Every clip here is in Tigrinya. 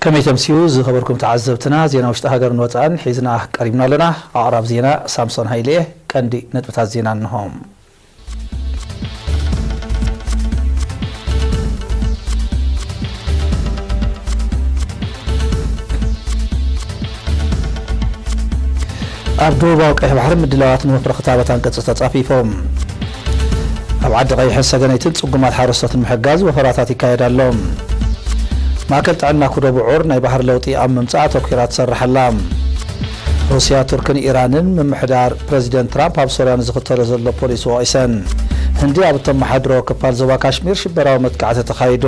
ከመይ ተምስዩ ዝኸበርኩም ተዓዘብትና፣ ዜና ውሽጢ ሃገርን ወጻእን ሒዝና ቀሪብና ኣለና። ኣቕራብ ዜና ሳምሶን ሃይለ። ቀንዲ ነጥብታት ዜና እንሆ። ኣብ ደቡባዊ ቀይሕ ባሕሪ ምድላዋት ንወፍሪ ክታበት ኣንቅጺ ተጻፊፎም። ኣብ ዓዲ ቀይሕን ሰገነይትን ጽጉማት ሓረስቶት ንምሕጋዝ ወፈራታት ይካየድ ኣሎ። ማእከል ጥዕና ኩዶ ብዑር ናይ ባህሪ ለውጢ ኣብ ምምጻእ ኣተኲራ ትሰርሕ ኣላ። ሩስያ፣ ቱርክን ኢራንን ምምሕዳር ፕረዚደንት ትራምፕ ኣብ ሶርያ ንዝኽተሎ ዘሎ ፖሊሲ ወቒሰን። ህንዲ ኣብ እተመሓድሮ ክፋል ዞባ ካሽሚር ሽበራዊ መጥቃዕቲ ተኻይዱ።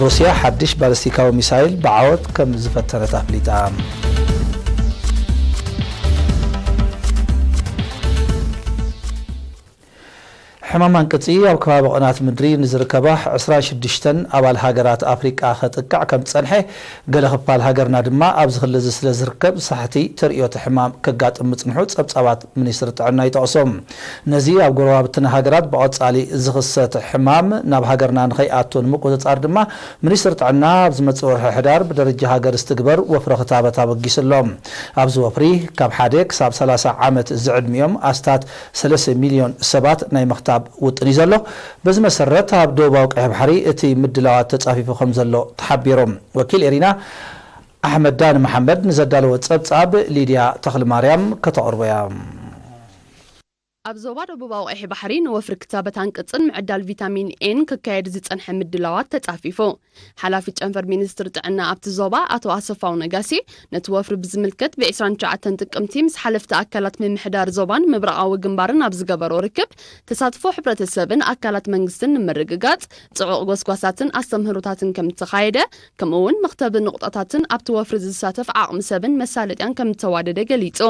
ሩስያ ሓድሽ ባሊስቲካዊ ሚሳይል ብዓወት ከም ዝፈተነት ኣፍሊጣ። ሕማም ኣንቅጺ ኣብ ከባቢ ቕናት ምድሪ ንዝርከባ ዕስራን ሽዱሽተን ኣባል ሃገራት ኣፍሪቃ ከጥቅዕ ከም ዝጸንሐ፣ ገለ ክፋል ሃገርና ድማ ኣብዚ ክሊ እዚ ስለ ዝርከብ ሳሕቲ ተርእዮ እቲ ሕማም ከጋጥም ምጽንሑ ጸብጻባት ሚኒስትሪ ጥዕና ይጠቕሱ። ነዚ ኣብ ጎረባብትና ሃገራት ብቐጻሊ ዝኽሰት ሕማም ናብ ሃገርና ንኸይኣቱ ንምቁጽጻር ድማ ሚኒስትሪ ጥዕና ኣብ ዝመጽእ ወርሒ ሕዳር ብደረጃ ሃገር ዝትግበር ወፍሪ ክታበት ኣበጊሱ ኣሎ። ኣብዚ ወፍሪ ካብ ሓደ ክሳብ ሰላሳ ዓመት ዝዕድሚኦም ኣስታት ሰለስተ ሚልዮን ሰባት ናይ ምኽታብ ውጥን እዩ ዘሎ። በዚ መሰረት ኣብ ደቡባዊ ቀይሕ ባሕሪ እቲ ምድላዋት ተጻፊፉ ከም ዘሎ ተሓቢሩ። ወኪል ኤሪና ኣሕመድ ዳን መሓመድ ንዘዳለወ ጸብጻብ ሊድያ ተኽልማርያም ከተቕርቦ እያ። ኣብ ዞባ ደቡባዊ ቀይሕ ባሕሪ ንወፍሪ ክታበት ኣንቅጽን ምዕዳል ቪታሚን ኤን ክካየድ ዝጸንሐ ምድላዋት ተጻፊፉ። ሓላፊ ጨንፈር ሚኒስትሪ ጥዕና ኣብቲ ዞባ ኣቶ ኣሰፋው ነጋሲ ነቲ ወፍሪ ብዝምልከት ብ ዕስራን ትሽዓተን ጥቅምቲ ምስ ሓለፍቲ ኣካላት ምምሕዳር ዞባን ምብራቓዊ ግንባርን ኣብ ዝገበሮ ርክብ ተሳትፎ ሕብረተሰብን ኣካላት መንግስትን ንምርግጋጽ ጽዑቕ ጎስጓሳትን ኣስተምህሮታትን ከም ዝተኻየደ፣ ከምኡ እውን መኽተቢ ንቑጣታትን ኣብቲ ወፍሪ ዝሳተፍ ዓቕሚ ሰብን መሳለጥያን ከም ዝተዋደደ ገሊጹ።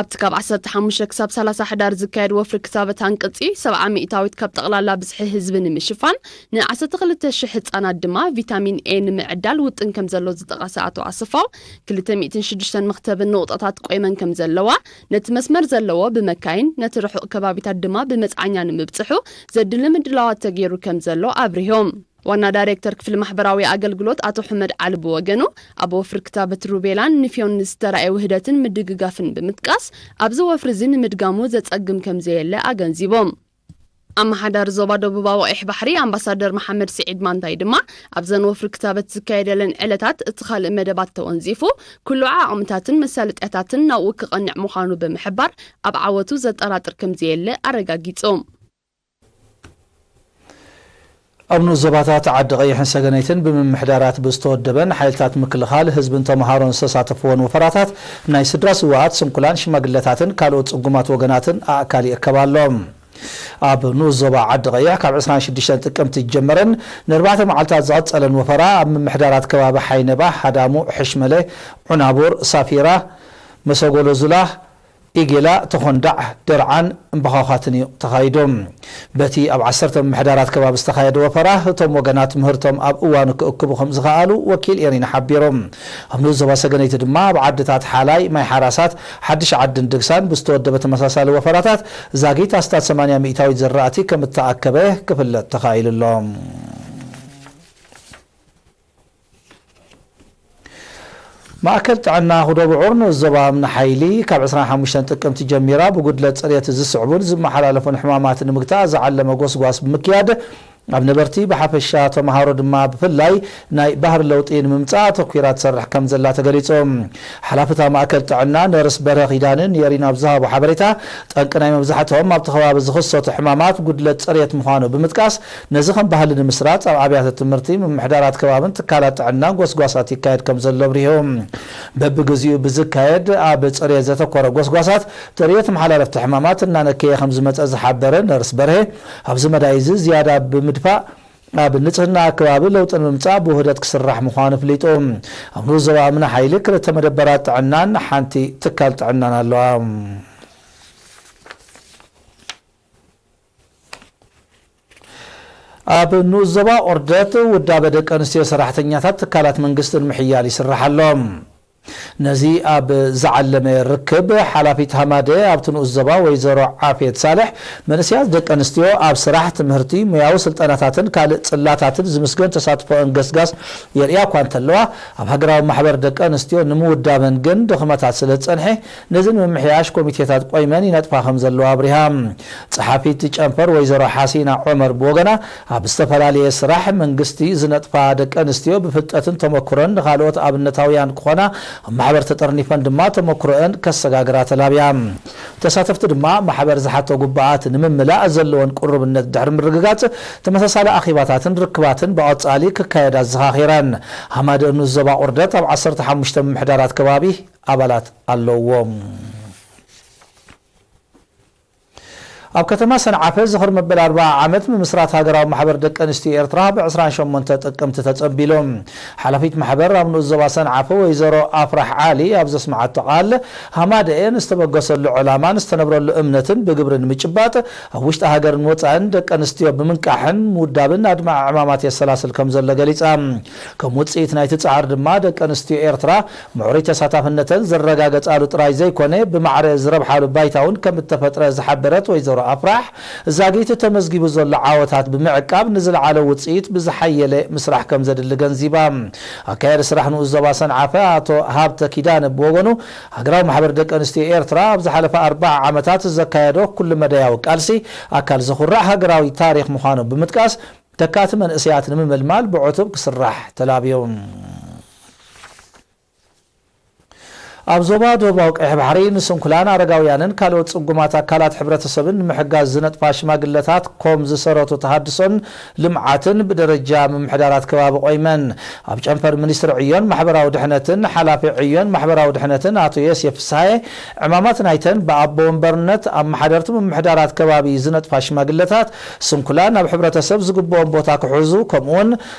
ኣብቲ ካብ ዓሰርተ ሓሙሽተ ክሳብ ሰላሳ ሕዳር ዝካየድ ወፍሪ ክታበት ኣንቅጺ፣ ሰብዓ ሚእታዊት ካብ ጠቕላላ ብዝሒ ህዝቢ ንምሽፋን፣ ን ዓሰርተ ክልተ ሽሕ ህጻናት ድማ ቪታሚን ኤ ንምዕዳል ውጥን ከም ዘሎ ዝጠቐሰ ኣቶ ኣስፋው፣ ክልተ ሚእትን ሽዱሽተን መኽተብን ንቑጣታት ቆይመን ከም ዘለዋ፣ ነቲ መስመር ዘለዎ ብመካይን፣ ነቲ ርሑቕ ከባቢታት ድማ ብመጽዓኛ ንምብጽሑ ዘድሊ ምድላዋት ተገይሩ ከም ዘሎ ኣብሪሆም። ዋና ዳይሬክተር ክፍሊ ማሕበራዊ ኣገልግሎት ኣቶ ሕመድ ዓሊ ብወገኑ፣ ኣብ ወፍሪ ክታበት ሩቤላን ንፍዮን ንዝተራእየ ውህደትን ምድግጋፍን ብምጥቃስ፣ ኣብዚ ወፍሪ እዚ ንምድጋሙ ዘጸግም ከም ዘየለ ኣገንዚቦም። ኣመሓዳሪ ዞባ ደቡባዊ ቀይሕ ባሕሪ ኣምባሳደር መሓመድ ስዒድ ማንታይ ድማ፣ ኣብዘን ወፍሪ ክታበት ዝካየደለን ዕለታት እቲ ካልእ መደባት ተወንዚፉ፣ ኩሉ ዓቕምታትን መሳለጥያታትን ናብኡ ክቐንዕ ምዃኑ ብምሕባር፣ ኣብ ዓወቱ ዘጠራጥር ከም ዘየለ ኣረጋጊጹ። ኣብ ንኡስ ዞባታት ዓዲ ቀይሕን ሰገነይትን ብምምሕዳራት ብዝተወደበን ሓይልታት ምክልኻል ህዝብን ተምሃሮን ዝተሳተፍዎን ወፈራታት ናይ ስድራ ስውኣት፣ ስንኩላን፣ ሽማግለታትን ካልኦት ጽጉማት ወገናትን ኣእካል ይእከብ ኣሎ። ኣብ ንኡስ ዞባ ዓዲ ቀይሕ ካብ ዕስራን ሽዱሽተን ጥቅምቲ ዝጀመረን ንኣርባዕተ መዓልታት ዝቐጸለን ወፈራ ኣብ ምምሕዳራት ከባቢ ሓይነባ፣ ሃዳሙ፣ ሕሽመለ፣ ዑናቡር፣ ሳፊራ፣ መሰጎሎ ዙላ፣ ኢጌላ፣ ተኾንዳዕ፣ ደርዓን እምባዃዃትን እዩ ተኻይዱ። በቲ ኣብ ዓሰርተ ምምሕዳራት ከባቢ ዝተኻየደ ወፈራ፣ እቶም ወገናት ምህርቶም ኣብ እዋኑ ክእክቡ ከም ዝኸኣሉ ወኪል ኤሪና ሓቢሩ። ኣብ ንኡስ ዞባ ሰገነይቲ ድማ ኣብ ዓድታት ሓላይ፣ ማይ ሓራሳት፣ ሓድሽ ዓድን ድግሳን ብዝተወደበ ተመሳሳሊ ወፈራታት ዛጊት ኣስታት ሰማንያ ሚእታዊት ዝራእቲ ከም እተኣከበ ክፍለጥ ተኻኢሉ ኣሎ። ማእከል ጥዕና ኩዶ ብዑር ንኡስ ዞባ እምኒ ሓይሊ ካብ ዕስራን ሓሙሽተን ጥቅምቲ ጀሚራ ብጉድለት ጽሬት ዝስዕቡን ዝመሓላለፉን ሕማማት ንምግታእ ዝዓለመ ጎስጓስ ብምክያድ ኣብ ነበርቲ ብሓፈሻ ተምሃሮ ድማ ብፍላይ ናይ ባህሪ ለውጢ ንምምጻእ ኣተኲራ ትሰርሕ ከም ዘላ ተገሊጹ። ሓላፊ እታ ማእከል ጥዕና ነርስ በርሀ ኪዳነ ንኤሪና ኣብ ዝሃቦ ሓበሬታ፣ ጠንቂ ናይ መብዛሕትኦም ኣብቲ ከባቢ ዝኽሰቱ ሕማማት ጉድለት ጽሬት ምዃኑ ብምጥቃስ፣ ነዚ ከም ባህሊ ንምስራጽ ኣብ ኣብያተ ትምህርቲ፣ ምምሕዳራት ከባብን ትካላት ጥዕናን ጎስጓሳት ይካየድ ከም ዘሎ ኣብሪሁ። በብግዚኡ ብዝካየድ ኣብ ጽሬት ዘተኮረ ጎስጓሳት፣ ተርእዮ ተመሓላለፍቲ ሕማማት እናነከየ ከም ዝመጸ ዝሓበረ ነርስ በርሄ፣ ኣብዚ መዳይ እዚ ዝያዳ ብምድፋእ ኣብ ንጽህና ከባቢ ለውጢ ንምምጻእ ብውህደት ክስራሕ ምዃኑ ኣፍሊጡ። ኣብ ንኡስ ዞባ እምኒ ሓይሊ ክልተ መደበራት ጥዕናን ሓንቲ ትካል ጥዕናን ኣለዋ። ኣብ ንኡስ ዞባ ኦርደት ውዳበ ደቂ ኣንስትዮ ሰራሕተኛታት ትካላት መንግስቲ ንምሕያል ይስራሕ ኣሎ። ነዚ ኣብ ዝዓለመ ርክብ፣ ሓላፊት ሃማደ ኣብቲ ንኡስ ዞባ ወይዘሮ ዓፍየት ሳልሕ፣ መንእሰያት ደቂ ኣንስትዮ ኣብ ስራሕ፣ ትምህርቲ፣ ሙያዊ ስልጠናታትን ካልእ ጽላታትን ዝምስገን ተሳትፎአን ገስጋስ የርእያ እኳ እንተለዋ፣ ኣብ ሃገራዊ ማሕበር ደቂ ኣንስትዮ ንምውዳበን ግን ድኽመታት ስለ ዝጸንሐ፣ ነዚ ንምምሕያሽ ኮሚቴታት ቆይመን ይነጥፋ ከም ዘለዋ ኣብሪሃ። ጸሓፊት ጨንፈር ወይዘሮ ሓሲና ዑመር ብወገና፣ ኣብ ዝተፈላለየ ስራሕ መንግስቲ ዝነጥፋ ደቂ ኣንስትዮ ብፍልጠትን ተመክሮን ንኻልኦት ኣብነታውያን ክኾና ኣብ ማሕበር ተጠርኒፈን ድማ ተመክሮአን ከሰጋግራ ተላብያ። ተሳተፍቲ ድማ ማሕበር ዝሓቶ ግቡኣት ንምምላእ ዘለወን ቅሩብነት ድሕሪ ምርግጋጽ፣ ተመሳሳሊ ኣኼባታትን ርክባትን ብቐጻሊ ክካየዳ ኣዘኻኺረን። ሃማደ ንኡስ ዞባ ቁርደት ኣብ ዓሰርተ ሓሙሽተ ምምሕዳራት ከባቢ ኣባላት ኣለዎም። ኣብ ከተማ ሰንዓፈ ዝኽሪ መበል ኣርብዓ ዓመት ምምስራት ሃገራዊ ማሕበር ደቂ ኣንስትዮ ኤርትራ ብ ዕስራን ሸሞንተ ጥቅምቲ ተጸንቢሉ። ሓላፊት ማሕበር ኣብ ንኡስ ዞባ ሰንዓፈ ወይዘሮ ኣፍራሕ ዓሊ ኣብ ዘስምዓቶ ቃል፣ ሃማደኤ ንዝተበገሰሉ ዕላማን ዝተነብረሉ እምነትን ብግብሪ ንምጭባጥ፣ ኣብ ውሽጢ ሃገርን ወጻእን ደቂ ኣንስትዮ ብምንቃሕን ምውዳብን ኣድማዒ ዕማማት የሰላስል ከም ዘሎ ገሊጻ። ከም ውጽኢት ናይቲ ጻዕሪ ድማ ደቂ ኣንስትዮ ኤርትራ ምዕሩይ ተሳታፍነተን ዝረጋገጻሉ ጥራይ ዘይኮነ፣ ብማዕረ ዝረብሓሉ ባይታ እውን ከም እተፈጥረ ዝሓበረት ወይዘሮ ኣፍራሕ፣ ዛጊት ተመዝጊቡ ዘሎ ዓወታት ብምዕቃብ ንዝለዓለ ውጽኢት ብዝሓየለ ምስራሕ ከም ዘድሊ ገንዚባ። ኣካያዲ ስራሕ ንኡስ ዞባ ሰንዓፈ ኣቶ ሃብተ ኪዳነ ብወገኑ፣ ሃገራዊ ማሕበር ደቂ ኣንስትዮ ኤርትራ ኣብ ዝሓለፈ ኣርብዓ ዓመታት ዘካየዶ ኩሉ መዳያዊ ቃልሲ ኣካል ዘኹርዕ ሃገራዊ ታሪኽ ምዃኑ ብምጥቃስ፣ ተካእቲ መንእሰያት ንምምልማል ብዕቱብ ክስራሕ ተላብዩ። ኣብ ዞባ ደቡባዊ ቀይሕ ባሕሪ ንስንኩላን ኣረጋውያንን ካልኦት ጽጉማት ኣካላት ሕብረተሰብን ንምሕጋዝ ዝነጥፋ ሽማግለታት ኮም ዝሰረቱ ተሃድሶን ልምዓትን ብደረጃ ምምሕዳራት ከባቢ ቆይመን ኣብ ጨንፈር ሚኒስትሪ ዕዮን ማሕበራዊ ድሕነትን ሓላፊ ዕዮን ማሕበራዊ ድሕነትን ኣቶ ዮሴፍ ፍስሃየ ዕማማት ናይተን ብኣቦ ወንበርነት ኣመሓደርቲ ምምሕዳራት ከባቢ ዝነጥፋ ሽማግለታት ስንኩላን ኣብ ሕብረተሰብ ዝግብኦም ቦታ ክሕዙ ከምኡውን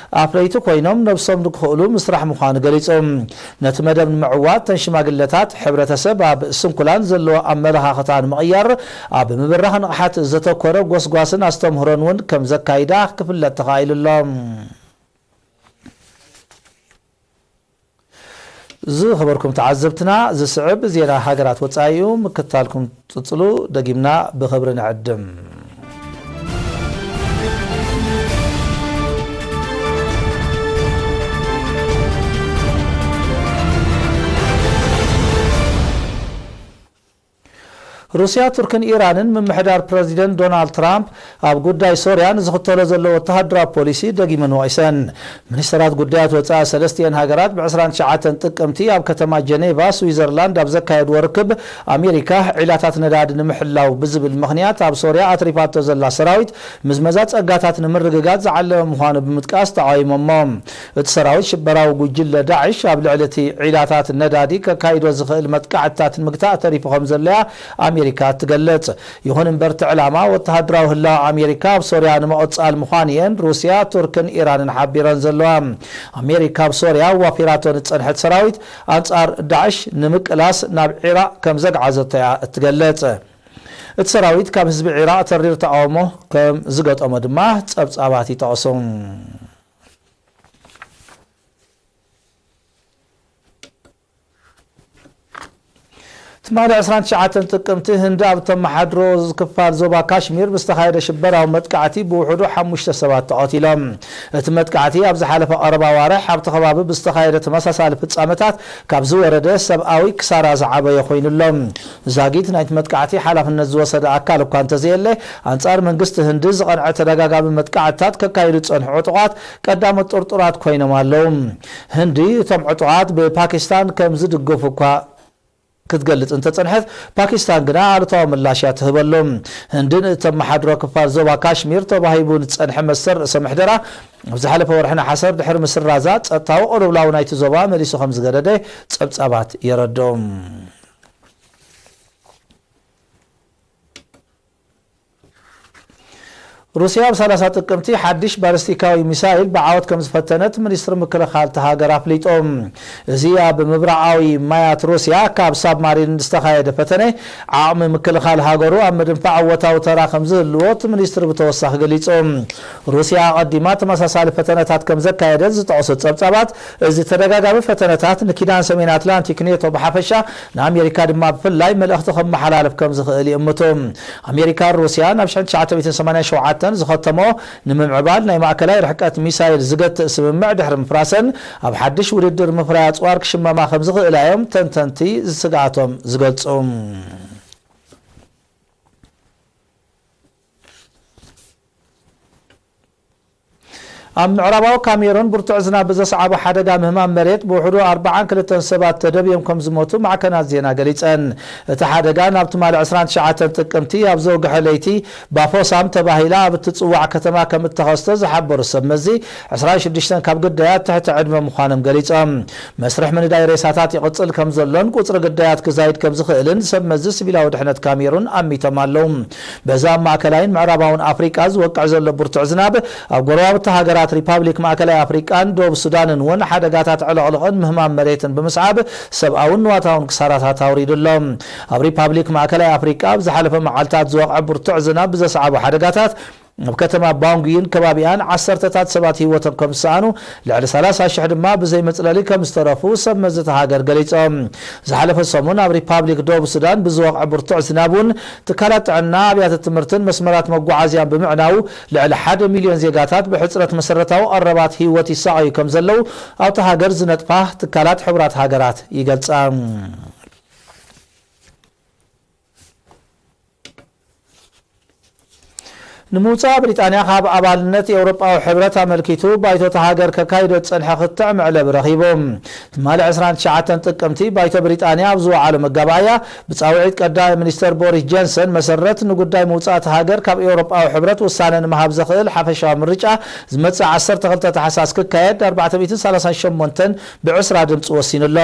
ኣፍረይቲ ኮይኖም ነብሶም ንክኽእሉ ምስራሕ ምዃኑ ገሊጹ። ነቲ መደብ ንምዕዋት፣ እተን ሽማግለታት፣ ሕብረተሰብ ኣብ ስንኩላን ዘለዎ ኣመለኻኽታ ንምቕያር፣ ኣብ ምብራኽ ንቕሓት ዘተኮረ ጎስጓስን ኣስተምህሮን እውን ከም ዘካይዳ ክፍለጥ ተኻኢሉ ኣሎ። ዝኸበርኩም ተዓዘብትና፣ ዝስዕብ ዜና ሃገራት ወጻኢ እዩ። ምክታልኩም ጽጽሉ ደጊምና ብኽብሪ ንዕድም። ሩስያ፣ ቱርክን ኢራንን ምምሕዳር ፕረዚደንት ዶናልድ ትራምፕ ኣብ ጉዳይ ሶርያ ንዝኽተሎ ዘሎ ወተሃደራዊ ፖሊሲ ደጊመን ወቒሰን። ሚኒስተራት ጉዳያት ወጻኢ ሰለስቲኤን ሃገራት ብ ዕስራን ትሽዓተን ጥቅምቲ ኣብ ከተማ ጀኔቫ ስዊዘርላንድ ኣብ ዘካየድዎ ርክብ፣ ኣሜሪካ ዒላታት ነዳዲ ንምሕላው ብዝብል ምኽንያት ኣብ ሶርያ ኣትሪፋቶ ዘላ ሰራዊት ምዝመዛ ጸጋታት ንምርግጋጽ ዝዓለመ ምዃኑ ብምጥቃስ ተቓዊሞሞ። እቲ ሰራዊት ሽበራዊ ጉጅለ ዳዕሽ ኣብ ልዕሊ እቲ ዒላታት ነዳዲ ከካይዶ ዝኽእል መጥቃዕትታት ንምግታእ ተሪፉ ከም ዘሎ እያ ኣሜሪካ ትገልጽ። ይኹን እምበር፣ እቲ ዕላማ ወተሃደራዊ ህላወ ኣሜሪካ ኣብ ሶርያ ንምቕጻል ምዃኑ እየን ሩስያ፣ ቱርክን ኢራንን ሓቢረን ዘለዋ። ኣሜሪካ ኣብ ሶርያ ኣዋፊራቶ ንጸንሐት ሰራዊት ኣንጻር ዳዕሽ ንምቅላስ ናብ ዒራቕ ከም ዘግዓዘቶ እያ እትገልጽ። እቲ ሰራዊት ካብ ህዝቢ ዒራቕ ተሪር ተቓውሞ ከም ዝገጠሞ ድማ ጸብጻባት ይጠቕሱ። ትማሊ ዕስራን ትሽዓተን ጥቅምቲ፣ ህንዲ ኣብ እተመሓድሮ ክፋል ዞባ ካሽሚር ብዝተኻየደ ሽበራዊ መጥቃዕቲ ብውሕዱ ሓሙሽተ ሰባት ተቐቲሎም። እቲ መጥቃዕቲ ኣብ ዝሓለፈ ቀረባ ኣዋርሕ ኣብቲ ከባቢ ብዝተኻየደ ተመሳሳሊ ፍጻመታት ካብ ዝወረደ ሰብኣዊ ክሳራ ዝዓበየ ኮይኑ ኣሎ። ዛጊት ናይቲ መጥቃዕቲ ሓላፍነት ዝወሰደ ኣካል እኳ እንተዘየለ፣ ኣንጻር መንግስቲ ህንዲ ዝቐንዐ ተደጋጋሚ መጥቃዕትታት ከካይዱ ዝጸንሑ ዕጡቓት ቀዳሞት ጥርጡራት ኮይኖም ኣለዉ። ህንዲ እቶም ዕጡቓት ብፓኪስታን ከም ዝድገፉ እኳ ክትገልጽ እንተጸንሐት፣ ፓኪስታን ግና ኣሉታዊ ምላሽ እያ ትህበሉ። ህንዲ ንእተመሓድሮ ክፋል ዞባ ካሽሚር ተባሂቡ ንዝጸንሐ መሰል ርእሰ ምሕደራ ኣብ ዝሓለፈ ወርሒ ነሓሰ ድሕሪ ምስራዛ፣ ጸጥታዊ ቅልውላው ናይቲ ዞባ መሊሱ ከም ዝገደደ ጸብጻባት የረድኡ። ሩስያ ኣብ ሰላሳ ጥቅምቲ ሓድሽ ባሊስቲካዊ ሚሳይል ብዓወት ከም ዝፈተነት ሚኒስትሪ ምክልኻል እታ ሃገር ኣፍሊጡ። እዚ ኣብ ምብራቓዊ ማያት ሩስያ ካብ ሳብማሪን ዝተኻየደ ፈተነ፣ ዓቕሚ ምክልኻል ሃገሩ ኣብ ምድንፋዕ እወታዊ ተራ ከም ዝህልዎ እቲ ሚኒስትሪ ብተወሳኺ ገሊጹ። ሩስያ ኣቐዲማ ተመሳሳሊ ፈተነታት ከም ዘካየደት ዝጠቕሱ ጸብጻባት፣ እዚ ተደጋጋሚ ፈተነታት ንኪዳን ሰሜን ኣትላንቲክ ኔቶ ብሓፈሻ፣ ንኣሜሪካ ድማ ብፍላይ መልእኽቲ ከመሓላልፍ ከም ዝኽእል ይእምቱ። ኣሜሪካን ሩስያን ኣብ ሽሕን ትሽዓተ ሚእትን ሰማንያን ሸውዓተን ዝኸተሞ ንምምዕባል ናይ ማእከላይ ርሕቀት ሚሳይል ዝገትእ ስምምዕ ድሕሪ ምፍራሰን፣ ኣብ ሓድሽ ውድድር ምፍራይ ኣጽዋር ክሽመማ ከም ዝኽእላ እዮም ተንተንቲ ስግኣቶም ዝገልጹ። ኣብ ምዕራባዊ ካሜሩን ብርቱዕ ዝናብ ብዘስዓቦ ሓደጋ ምህማም መሬት ብውሕዱ ኣርብዓን ክልተን ሰባት ተደብዮም ከም ዝሞቱ ማዕከናት ዜና ገሊጸን። እቲ ሓደጋ ናብ ትማሊ ዕስራን ትሽዓተን ጥቅምቲ ኣብ ዘውግሐ ለይቲ ባፎሳም ተባሂላ ኣብ እትጽዋዕ ከተማ ከም እተኸስተ ዝሓበሩ ሰብ መዚ፣ ዕስራን ሽዱሽተን ካብ ግዳያት ትሕቲ ዕድመ ምዃኖም ገሊጾም። መስርሕ ምንዳይ ሬሳታት ይቕጽል ከም ዘሎን ቁጽሪ ግዳያት ክዛይድ ከም ዝኽእልን ሰብ መዚ ሲቪላዊ ድሕነት ካሜሩን ኣሚቶም ኣለዉ። በዚ ኣብ ማእከላይን ምዕራባውን ኣፍሪቃ ዝወቅዕ ዘሎ ብርቱዕ ዝናብ፣ ኣብ ጎረባብቲ ሃገራት ሪፓብሊክ ማእከላይ ኣፍሪቃን ደቡብ ሱዳንን እውን ሓደጋታት ዕለቕልቕን ምህማም መሬትን ብምስዓብ፣ ሰብኣውን ንዋታውን ክሳራታት ኣውሪዱ ኣሎ። ኣብ ሪፓብሊክ ማእከላይ ኣፍሪቃ ኣብ ዝሓለፈ መዓልታት ዝወቕዐ ብርቱዕ ዝናብ ብዘስዓቦ ሓደጋታት፣ ኣብ ከተማ ባንጉይን ከባቢኣን ዓሰርተታት ሰባት ህይወቶም ከም ዝሰኣኑ፣ ልዕሊ ሰላሳ ሽሕ ድማ ብዘይ መጽለሊ ከም ዝተረፉ ሰብ መዚ እታ ሃገር ገሊጾም። ዝሓለፈ ሰሙን ኣብ ሪፓብሊክ ደቡብ ሱዳን ብዝወቕዐ ብርቱዕ ዝናብ እውን ትካላት ጥዕና፣ ኣብያተ ትምህርትን መስመራት መጓዓዝያን ብምዕናዉ፣ ልዕሊ ሓደ ሚልዮን ዜጋታት ብሕጽረት መሰረታዊ ቀረባት ህይወት ይሳቐዩ ከም ዘለዉ ኣብታ ሃገር ዝነጥፋ ትካላት ሕቡራት ሃገራት ይገልጻ። ንምውጻእ ብሪጣንያ ካብ ኣባልነት ኤውሮጳዊ ሕብረት ኣመልኪቱ ባይቶ እታ ሃገር ከካይዶ ዝጸንሐ ክትዕ መዕለቢ ረኺቡ። ትማሊ ዕስራን ትሽዓተን ጥቅምቲ ባይቶ ብሪጣንያ ኣብ ዝወዓሎ መጋባእያ ብጻውዒት ቀዳማይ ሚኒስተር ቦሪስ ጆንሰን መሰረት ንጉዳይ ምውጻእ እታ ሃገር ካብ ኤውሮጳዊ ሕብረት ውሳነ ንምሃብ ዘኽእል ሓፈሻዊ ምርጫ ዝመጽእ ዓሰርተ ክልተ ታሕሳስ ክካየድ ኣርባዕተ ሚእትን ሰላሳን ሸሞንተን ብዕስራ ድምፂ ወሲኑ ኣሎ።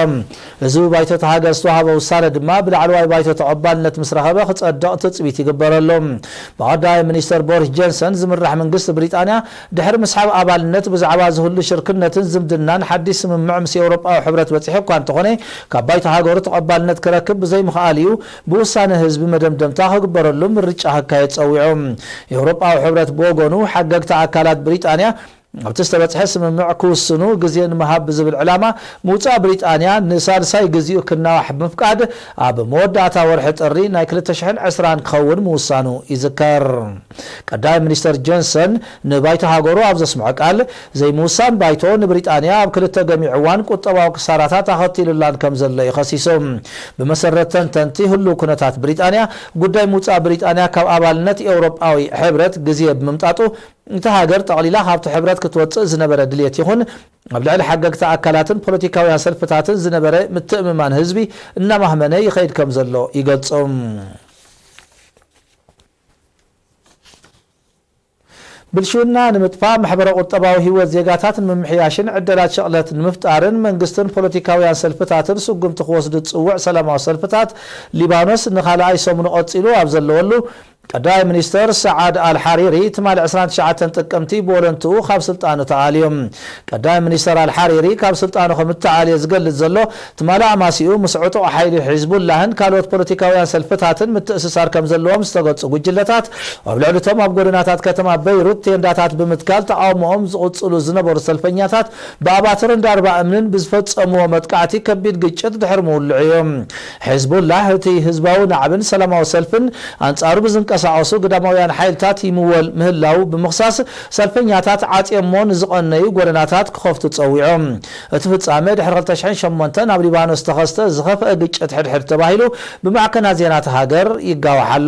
እዚ ብባይቶ እታ ሃገር ዝተዋህበ ውሳነ ድማ ብላዕለዋይ ባይቶ ተቐባልነት ምስ ረኸበ ክጸድቕ ትጽቢት ይግበረሉ። ብቐዳማይ ሚኒስተር ቦሪስ ጆንሰን ዝምራሕ መንግስቲ ብሪጣንያ ድሕሪ ምስሓብ ኣባልነት ብዛዕባ ዝህሉ ሽርክነትን ዝምድናን ሓድሽ ስምምዕ ምስ ኤውሮጳዊ ሕብረት በጺሑ እኳ እንተኾነ ካብ ባይቶ ሃገሩ ተቐባልነት ክረክብ ብዘይምኽኣል እዩ ብውሳነ ህዝቢ መደምደምታ ክግበረሉ ምርጫ ክካየድ ጸዊዑ። ኤውሮጳዊ ሕብረት ብወገኑ ሓገግቲ ኣካላት ብሪጣንያ ኣብቲ ዝተበጽሐ ስምምዕ ክውስኑ ግዜ ንምሃብ ብዝብል ዕላማ ምውጻእ ብሪጣንያ ንሳልሳይ ግዚኡ ክናዋሕ ብምፍቃድ ኣብ መወዳእታ ወርሒ ጥሪ ናይ ክልተ ሽሕን ዕስራን ክኸውን ምውሳኑ ይዝከር። ቀዳማይ ሚኒስተር ጆንሰን ንባይቶ ሃገሩ ኣብ ዘስምዖ ቃል፣ ዘይምውሳን ባይቶ ንብሪጣንያ ኣብ ክልተ ገሚዕ እዋን ቁጠባዊ ክሳራታት ኣኸቲሉላን ከም ዘሎ እዩ ከሲሱ። ብመሰረት ተንተንቲ ህሉው ኩነታት ብሪጣንያ፣ ጉዳይ ምውጻእ ብሪጣንያ ካብ ኣባልነት ኤውሮጳዊ ሕብረት ግዜ ብምምጣጡ፣ እታ ሃገር ጠቕሊላ ካብቲ ሕብረት ክትወጽእ ዝነበረ ድልየት ይኹን ኣብ ልዕሊ ሓገግቲ ኣካላትን ፖለቲካውያን ሰልፍታትን ዝነበረ ምትእምማን ህዝቢ እናማህመነ ይኸይድ ከም ዘሎ ይገልጹ። ብልሽውና ንምጥፋእ፣ ማሕበረ ቁጠባዊ ህይወት ዜጋታት ንምምሕያሽን ዕደላት ሸቕለት ንምፍጣርን መንግስትን ፖለቲካውያን ሰልፍታትን ስጉምቲ ክወስዱ ዝጽውዕ ሰላማዊ ሰልፍታት ሊባኖስ ንኻልኣይ ሰሙኑ ቀጺሉ ኣብ ዘለወሉ፣ ቀዳማይ ሚኒስተር ሰዓድ ኣልሓሪሪ ትማሊ ዕስራን ትሽዓተን ጥቅምቲ ብወለንትኡ ካብ ስልጣኑ ተኣልዩ። ቀዳማይ ሚኒስተር ኣልሓሪሪ ካብ ስልጣኑ ከም እተኣልየ ዝገልጽ ዘሎ ትማሊ ኣማሲኡ ምስ ዕጡቕ ሓይሊ ሒዝቡላህን ካልኦት ፖለቲካውያን ሰልፍታትን ምትእስሳር ከም ዘለዎም ዝተገልጹ ጉጅለታት፣ ኣብ ልዕሊ እቶም ኣብ ጎደናታት ከተማ በይሩት ቴንዳታት ብምትካል ተቓውሞኦም ዝቕጽሉ ዝነበሩ ሰልፈኛታት ብኣባትርን ዳርባ እምንን ብዝፈጸምዎ መጥቃዕቲ ከቢድ ግጭት ድሕሪ ምውልዑ እዩ። ሒዝቡላህ እቲ ህዝባዊ ናዕብን ሰላማዊ ሰልፍን ኣንጻሩ ብዝንቀሳቐሱ ግዳማውያን ሓይልታት ይምወል ምህላዉ ብምኽሳስ፣ ሰልፈኛታት ዓጽዮሞ ንዝቐነዩ ጎደናታት ክኸፍቱ ጸዊዑ። እቲ ፍጻመ ድሕሪ ክልተ ሽሕን ሸሞንተን ኣብ ሊባኖስ ዝተኸስተ ዝኸፍአ ግጭት ሕድሕድ ተባሂሉ ብማዕከናት ዜና እታ ሃገር ይጋዋሕ ኣሎ።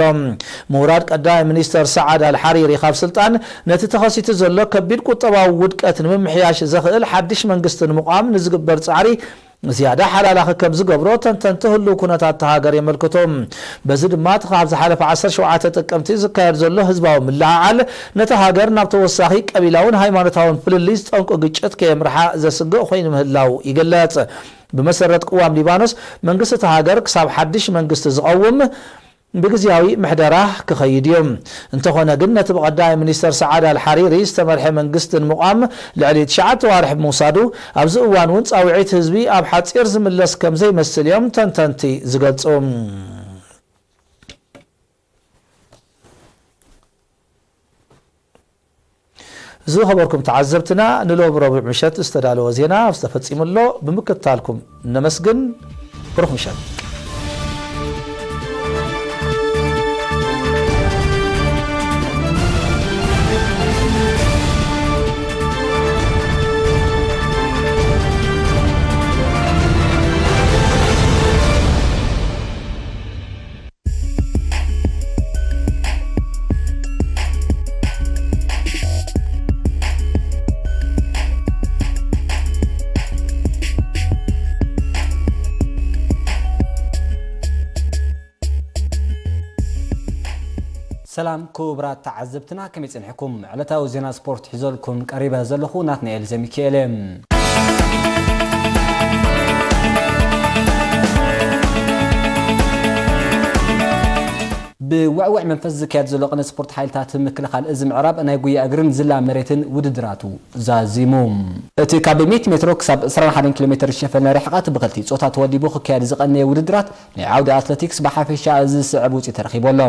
ምውራድ ቀዳማይ ሚኒስተር ሰዓድ ኣልሓሪሪ ካብ ስልጣን፣ ነቲ ተኸሲቱ ዘሎ ከቢድ ቁጠባዊ ውድቀት ንምምሕያሽ ዘኽእል ሓድሽ መንግስቲ ንምቋም ንዝግበር ጻዕሪ ዝያዳ ሓላላኺ ከም ዝገብሮ ተንተንቲ ህሉው ኩነታት እታ ሃገር የመልክቱ። በዚ ድማ እቲ ካብ ዝሓለፈ ዓሰርተ ሸውዓተ ጥቅምቲ ዝካየድ ዘሎ ህዝባዊ ምልዕዓል ነታ ሃገር ናብ ተወሳኺ ቀቢላውን ሃይማኖታውን ፍልልይ ዝጠንቁ ግጭት ከየምርሓ ዘስግእ ኮይኑ ምህላው ይግለጽ። ብመሰረት ቅዋም ሊባኖስ፣ መንግስቲ እታ ሃገር ክሳብ ሓድሽ መንግስቲ ዝቐውም ብግዝያዊ ምሕደራ ክኸይድ እዩ። እንተኾነ ግን፣ ነቲ ብቐዳማይ ሚኒስተር ሰዓድ ኣልሓሪሪ ዝተመርሐ መንግስቲ ንምቋም ልዕሊ ትሽዓተ ኣዋርሕ ብምውሳዱ፣ ኣብዚ እዋን እውን ጻውዒት ህዝቢ ኣብ ሓጺር ዝምለስ ከም ዘይመስል እዮም ተንተንቲ ዝገልጹ። ዝኸበርኩም ተዓዘብትና፣ ንሎሚ ረቡዕ ምሸት ዝተዳለወ ዜና ኣብዚ ተፈጺሙ ኣሎ። ብምክትታልኩም ነመስግን። ብሩኽ ምሸት። ሰላም ክቡራት ተዓዘብትና፣ ከመይ ጸኒሕኩም? ዕለታዊ ዜና ስፖርት ሒዘልኩም ቀሪበ ዘለኹ ናትናኤል ዘሚካኤል እየ። ብውዕውዕ መንፈስ ዝካየድ ዘሎ ቅነ ስፖርት ሓይልታት ምክልኻል እዚ ምዕራብ ናይ ጉያ እግርን ዝላ መሬትን ውድድራቱ ዛዚሙ። እቲ ካብ ሚእቲ ሜትሮ ክሳብ ዕስራን ሓደን ኪሎ ሜትር ዝሸፈነ ርሕቐት ብክልቲ ጾታ ተወዲቡ ክካየድ ዝቐነየ ውድድራት ናይ ዓውዲ ኣትለቲክስ ብሓፈሻ ዝስዕብ ውፅኢት ተረኺቡ ኣሎ።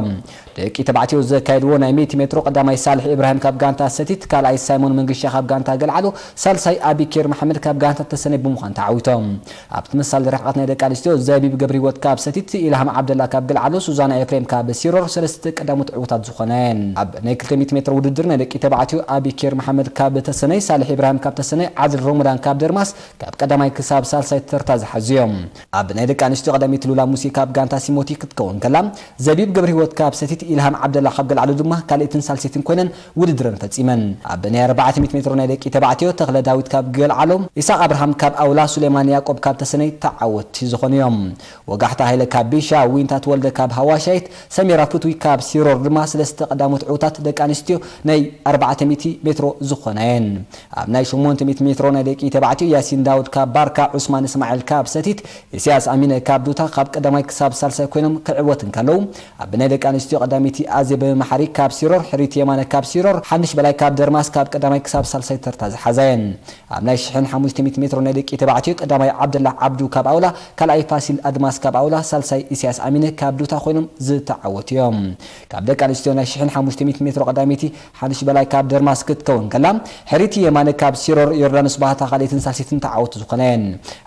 ደቂ ተባዕትዮ ዘካየድዎ ናይ ሚእቲ ሜትሮ ቀዳማይ ሳልሕ ኢብራሂም ካብ ጋንታ ሰቲት፣ ካልኣይ ሳይሞን መንግሻ ካብ ጋንታ ገልዓሎ፣ ሳልሳይ ኣቢኬር መሓመድ ካብ ጋንታ ተሰነይ ብምዃን ተዓዊቶም። ኣብ ተመሳሳሊ ርሕቐት ናይ ደቂ ኣንስትዮ ዘቢብ ገብረህይወት ካብ ሰቲት፣ ኢልሃም ዓብደላ ካብ ገልዓሎ፣ ሱዛና ኤፍሬም ካብ ሲሮር ሰለስተ ቀዳሞት ዕዉታት ዝኾና እየን። ኣብ ናይ ክልተ ሚእቲ ሜትሮ ውድድር ናይ ደቂ ተባዕትዮ ኣቢኬር መሓመድ ካብ ተሰነይ፣ ሳልሕ ኢብራሂም ካብ ተሰነይ፣ ዓድል ሮመዳን ካብ ደርማስ ካብ ቀዳማይ ክሳብ ሳልሳይ ተርታ ዝሓዙ እዮም። ኣብ ናይ ደቂ ኣንስትዮ ቀዳመይቲ ሉላ ሙሴ ካብ ጋንታ ሲሞቲ ክትከውን ከላ፣ ዘቢብ ገብረህይወት ካብ ሰቲት፣ ኢልሃም ዓብደላ ካብ ገልዓሎ ድማ ካልኣይትን ሳልሰይትን ኮይነን ውድድረን ፈጺመን። ኣብ ናይ ኣርባዕተ ሚእቲ ሜትሮ ናይ ደቂ ተባዕትዮ ተኽለ ዳዊት ካብ ገልዓሎ፣ ኢሳቕ ኣብርሃም ካብ ኣውላ፣ ሱሌማን ያዕቆብ ካብ ተሰነይ ተዓወትቲ ዝኾኑ እዮም። ወጋሕታ ሃይለ ካብ ቢሻ፣ ዊንታ ተወልደ ካብ ሃዋሻይት፣ ሰሚራ ፍትዊ ካብ ሲሮር ድማ ሰለስተ ቀዳሞት ዕዉታት ደቂ ኣንስትዮ ናይ ኣርባዕተ ሚእቲ ሜትሮ ዝኾና እየን። ኣብ ናይ ሸሞንተ ሚእቲ ሜትሮ ናይ ደቂ ተባዕትዮ ያሲን ዳውድ ካብ ባርካ፣ ዑስማን እስማዒል ካብ ሰቲት፣ ኢሳያስ ኣሚነ ካብ ዱታ ካብ ቀዳማይ ክሳብ ሳልሳይ ኮይኖም ክዕወት እንከለዉ፣ ኣብ ናይ ደቂ ኣንስትዮ ቀዳመይቲ ኣዜብ መሓሪ ካብ ሲሮር፣ ሕሪት የማነ ካብ ሲሮር፣ ሓንሽ በላይ ካብ ደርማስ ካብ ቀዳማይ ክሳብ ሳልሳይ ተርታ ዝሓዛ እየን። ኣብ ናይ ሽሕን ሓሙሽተ ሚእቲ ሜትሮ ናይ ደቂ ተባዕትዮ ቀዳማይ ዓብደላ ዓብዱ ካብ ኣውላ፣ ካልኣይ ፋሲል ኣድማስ ካብ ኣውላ፣ ሳልሳይ ኢሳያስ ኣሚነ ካብ ዱታ ኮይኖም ዝተዓወቱ እዮም። ካብ ደቂ ኣንስትዮ ናይ ሽሕን ሓሙሽተ ሚእቲ ሜትሮ ቀዳመይቲ ሓንሽ በላይ ካብ ደርማስ ክትከውን ከላ፣ ሕሪቲ የማነ ካብ ሲሮር፣ ዮርዳኖስ ባህታ ካልኣይትን ሳልሰይትን ተዓወቱ ዝኾና እየን።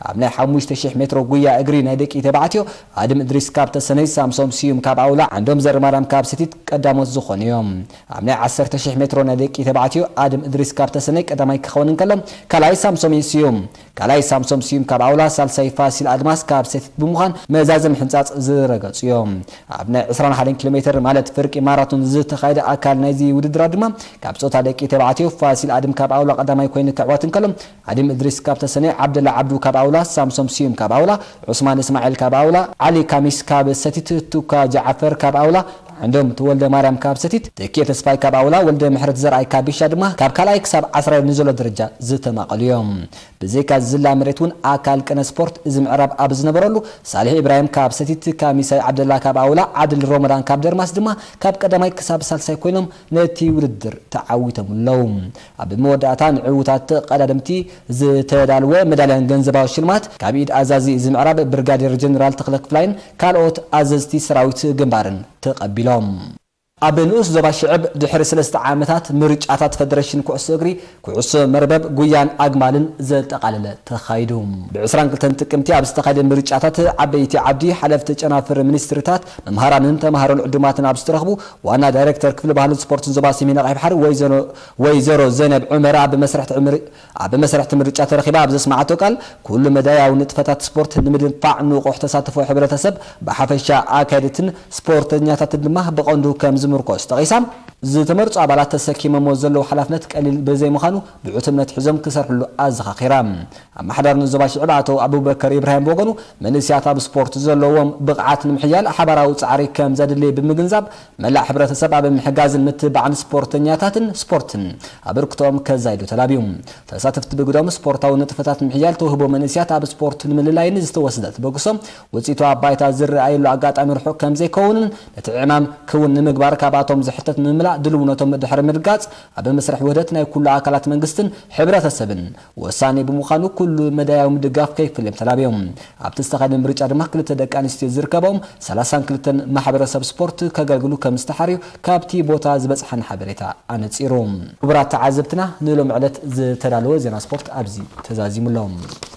ኣብ ናይ ሓሙሽተ ሽሕ ሜትሮ ጉያ እግሪ ናይ ደቂ ተባዕትዮ ኣድም እድሪስ ካብ ተሰነይ፣ ሳምሶም ስዩም ካብ ኣውላ፣ ዓንዶም ዘርማርያም ካብ ሰቲት ቀዳሞት ዝኾኑ እዮም። ኣብ ናይ ዓሰርተ ሽሕ ሜትሮ ናይ ደቂ ተባዕትዮ ኣድም እድሪስ ካብ ተሰነይ ቀዳማይ ክኸውን እንከሎ፣ ካልኣይ ሳምሶም ስዩም ካልኣይ ሳምሶም ስዩም ካብ ኣውላ፣ ሳልሳይ ፋሲል ኣድማስ ካብ ሰቲት ብምዃን መዛዘም ሕንጻጽ ዝረገጹ እዮም። ኣብ ናይ ዕስራን ሓደን ኪሎ ሜትር ማለት ፍርቂ ማራቶን ዝተኻየደ ኣካል ናይዚ ውድድራት ድማ ካብ ጾታ ደቂ ተባዕትዮ ፋሲል ኣድም ካብ ኣውላ ቀዳማይ ኮይኑ ክዕወት እንከሎ፣ ኣድም እድሪስ ካብ ተሰነይ፣ ዓብደላ ዓብዱ ካብ ኣውላ፣ ሳምሶም ስዩም ካብ ኣውላ፣ ዑስማን እስማዒል ካብ ኣውላ፣ ዓሊ ካሚስ ካብ ሰቲት፣ ቱካ ጃዕፈር ካብ ኣውላ፣ ዓንዶም ተወልደ ማርያም ካብ ሰቲት፣ ተኪኤ ተስፋይ ካብ ኣውላ፣ ወልደ ምሕረት ዘርኣይ ካብ ቢሻ ድማ ካብ ካልኣይ ክሳብ ዓስራይ ንዘሎ ደረጃ ዝተማቐሉ እዮም። ብዘይካ ዝላ መሬት እውን ኣካል ቅነ ስፖርት እዚ ምዕራብ ኣብ ዝነበረሉ፣ ሳልሕ ኢብራሂም ካብ ሰቲት፣ ካሚሳይ ዓብደላ ካብ ኣውላ፣ ዓድል ሮመዳን ካብ ደርማስ ድማ ካብ ቀዳማይ ክሳብ ሳልሳይ ኮይኖም ነቲ ውድድር ተዓዊቶም ኣለዉ። ኣብ መወዳእታ ንዕዉታት ቀዳድምቲ ዝተዳልወ መዳልያን ገንዘባዊ ሽልማት ካብ ኢድ ኣዛዚ እዚ ምዕራብ ብርጋዴር ጀነራል ተኽለ ክፍላይን ካልኦት ኣዘዝቲ ሰራዊት ግንባርን ተቐቢሎም። ኣብ ንኡስ ዞባ ሽዕብ ድሕሪ ሰለስተ ዓመታት ምርጫታት ፈደረሽን ኩዕሶ እግሪ፣ ኩዕሶ መርበብ፣ ጉያን ኣግማልን ዘጠቓለለ ተኻይዱ። ብ22 ጥቅምቲ ኣብ ዝተኻየደ ምርጫታት ዓበይቲ ዓዲ፣ ሓለፍቲ ጨናፍር ሚኒስትሪታት፣ መምሃራንን ተምሃሮን ዕዱማትን ኣብ ዝተረኽቡ፣ ዋና ዳይሬክተር ክፍሊ ባህልን ስፖርትን ዞባ ሰሜን ኣቕሓ ባሕሪ ወይዘሮ፣ ወይዘሮ ዘነብ ዑመር ኣብ መስርሕ ትዕምር-፣ ኣብ መስርሕ እቲ ምርጫ ተረኺባ ኣብ ዘስማዓቶ ቃል፣ ኩሉ መዳያዊ ንጥፈታት ስፖርት ንምድንፋዕ ንቑሕ ተሳትፎ ሕብረተሰብ ብሓፈሻ ኣካየድትን ስፖርተኛታትን ድማ ብቐንዱ ከም ምርኮስ ጠቒሳ፣ ዝተመርጹ ኣባላት ተሰኪሞሞ ዘለዉ ሓላፍነት ቀሊል ብዘይምዃኑ ብዕቱብነት ሒዞም ክሰርሕሉ ኣዘኻኺራ። ኣመሓዳሪ ዞባ ሽዕብ ኣቶ ኣቡበከር ኢብራሂም ብወገኑ፣ መንእስያት ኣብ ስፖርት ዘለዎም ብቕዓት ንምሕያል ሓባራዊ ጻዕሪ ከም ዘድሊ ብምግንዛብ፣ መላእ ሕብረተሰብ ኣብ ምሕጋዝን ምትብባዕን ስፖርተኛታትን ስፖርትን ኣበርክቶኦም ከዛይዱ ተላብዩ። ተሳተፍቲ ብግዶም፣ ስፖርታዊ ንጥፈታት ምሕያል ተውህቦ መንእስያት ኣብ ስፖርት ንምልላይን ዝተወሰደ ተበግሶ ውፅኢቱ ኣብ ባይታ ዝረኣየሉ ኣጋጣሚ ርሑቕ ከም ዘይከውንን፣ ነቲ ዕማም ክውን ንምግባር ካብኣቶም ዝሕተት ምምላእ ድልውነቶም ድሕሪ ምርጋጽ፣ ኣብ መስርሕ ውህደት ናይ ኩሉ ኣካላት መንግስትን ሕብረተሰብን ወሳኒ ብምዃኑ ኩሉ መዳያዊ ምድጋፍ ከይፍልዮም ተላብዮም። ኣብቲ ዝተኻየደ ምርጫ ድማ ክልተ ደቂ ኣንስትዮ ዝርከበኦም ሰላሳን ክልተን ማሕበረሰብ ስፖርት ከገልግሉ ከም ዝተሓርዩ ካብቲ ቦታ ዝበጽሓን ሓበሬታ ኣነጺሩ። ክቡራት ተዓዘብትና፣ ንሎም ዕለት ዝተዳለወ ዜና ስፖርት ኣብዚ ተዛዚሙ ኣሎ።